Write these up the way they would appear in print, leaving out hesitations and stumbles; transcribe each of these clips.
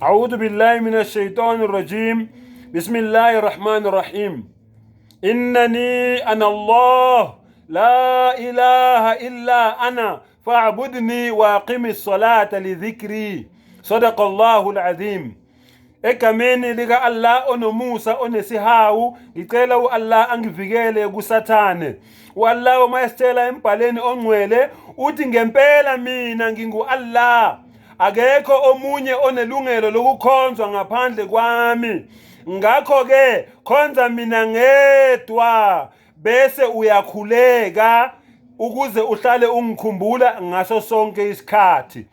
A'udhu billahi minash shaitani rajim. Bismillahir rahmanir rahim. Innani ana Allah la ilaha illa ana fa'budni wa aqimis salata li dhikri. Sadaqa Allahu al-azim. Egameni lika Allah onomusa onesihawu ngicela uAllah angivikele kuSathane. UAllah uma esitshela embhaleni ongcwele uthi ngempela mina nginguAllah akekho omunye onelungelo lokukhonzwa ngaphandle kwami. Ngakho-ke khonza mina ngedwa bese uyakhuleka ukuze uhlale ungikhumbula ngaso sonke isikhathi.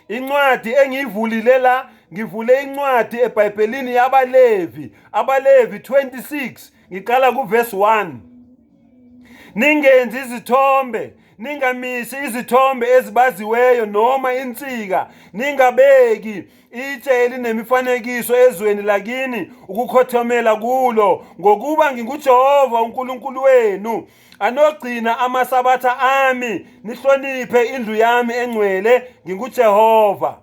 Incwadi engiyivulile la ngivule incwadi eBhayibhelini yabaLevi, abaLevi 26 ngiqala kuverse 1. Ningenzi izithombe, ningamisi izithombe ezibaziweyo noma insika, ningabeki itshe elinemifanekiso ezweni lakini ukukhothamela kulo, ngokuba nginguJehova uNkulunkulu wenu. Anogcina amasabatha ami, nihloniphe indlu yami engcwele, nginguJehova.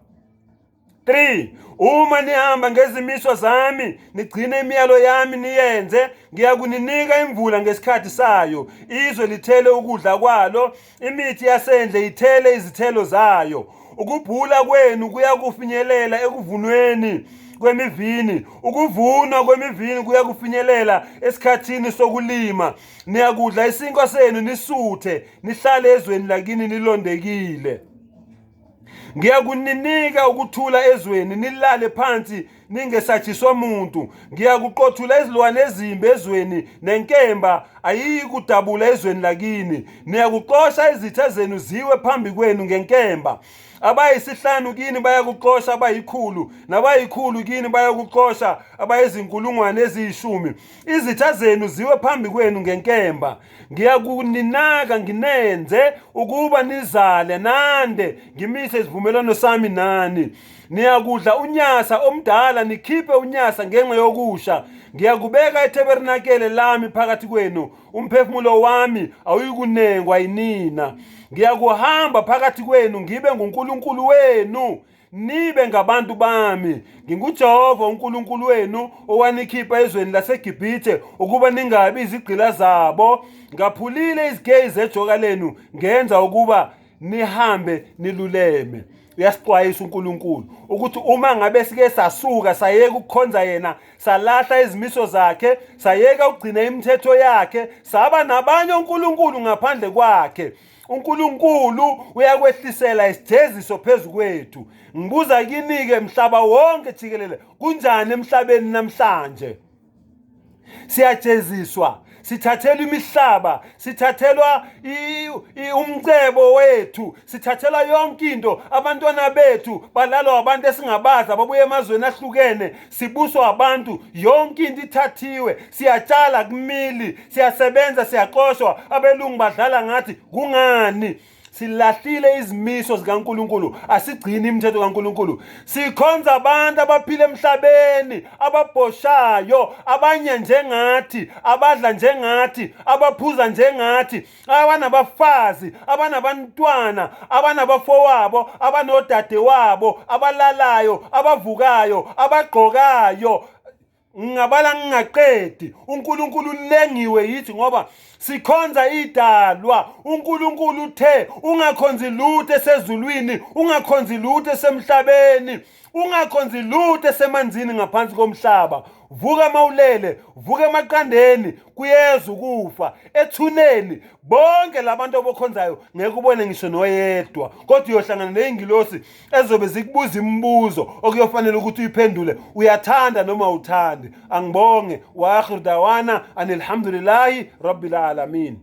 3 Uma nihamba ngezimiso zami, nigcine imiyalo yami niyenze, ngiyakuninika imvula ngesikhathi sayo, izwe lithele ukudla kwalo, imithi yasendle ithele izithelo zayo. Ukubhula kwenu kuyakufinyelela ekuvunweni kwemivini, ukuvunwa kwemivini kuyakufinyelela esikhathini sokulima. Niyakudla isinkwa senu nisuthe, nihlale ezweni lakini nilondekile. Ngiyakuninika ukuthula ezweni, nilale phansi ningesatshiswa muntu. Ngiyakuqothula izilwane ezimbi ezweni, nenkemba ayiyikudabula ezweni lakini. Niyakuxosha izitha zenu ziwe phambi kwenu ngenkemba. Abayisihlanu kini bayakuxosha abayikhulu, nabayikhulu kini bayakuxosha abayizinkulungwane eziyishumi. Izitha zenu ziwe phambi kwenu ngenkemba. Ngiyakuninaka nginenze ukuba nizale nande, ngimise isivumelwano sami nani. Niyakudla unyasa omdala nikhiphe unyasa ngenxa yokusha. Ngiyakubeka ethebernakele lami phakathi kwenu, umphefumulo wami awuyikunengwa yinina. Ngiyakuhamba phakathi kwenu ngibe nguNkulunkulu wenu, nibe ngabantu bami. NginguJehova uNkulunkulu wenu owanikhipha ezweni laseGibhithe ukuba ningabi izigqila zabo. Ngaphulile izikeyi zejoka lenu, ngenza ukuba nihambe niluleme. Uyasixwayisa uNkulunkulu ukuthi uma ngabe sike sasuka sayeka ukukhonza yena, salahla izimiso zakhe, sayeka ukugcina imithetho yakhe, saba nabanye onkulunkulu ngaphandle kwakhe, uNkulunkulu uyakwehlisela isijeziso phezu kwethu. Ngibuza kini-ke mhlaba wonke jikelele, kunjani emhlabeni namhlanje? Siyajeziswa, sithathelwa imihlaba, sithathelwa umcebo wethu, sithathelwa yonke into. Abantwana bethu balalwa abantu esingabazi ababuya emazweni ahlukene, sibuswa abantu, yonke into ithathiwe. Siyatshala kumili, siyasebenza, siyaxoshwa, abelungu badlala ngathi. Kungani? Silahlile izimiso zikaNkulunkulu, asigcini imithetho kaNkulunkulu. Sikhonza abantu abaphila emhlabeni, ababhoshayo, abanye njengathi, abadla njengathi, abaphuza njengathi, abanabafazi, abanabantwana, abanabafowabo, abanodadewabo, abalalayo, abavukayo, abagqokayo. Ngingabala ngingaqedi. uNkulunkulu ulengiwe yithi ngoba sikhonza idalwa. uNkulunkulu uthe ungakhonzi lutho esezulwini, ungakhonzi lutho esemhlabeni, ungakhonzi lutho esemanzini ngaphansi komhlaba. Vuka mawulele, vuka emaqandeni, kuyeza ukufa. Ethuneni bonke labantu obokhonzayo ngeke ubone ngisho noyedwa, kodwa uyohlangana nezingilosi ezobe zikubuza imibuzo okuyofanele ukuthi uyiphendule, uyathanda noma awuthandi. Angibonge. Wa akhiru dawana anilhamdulillahi rabbil alamin.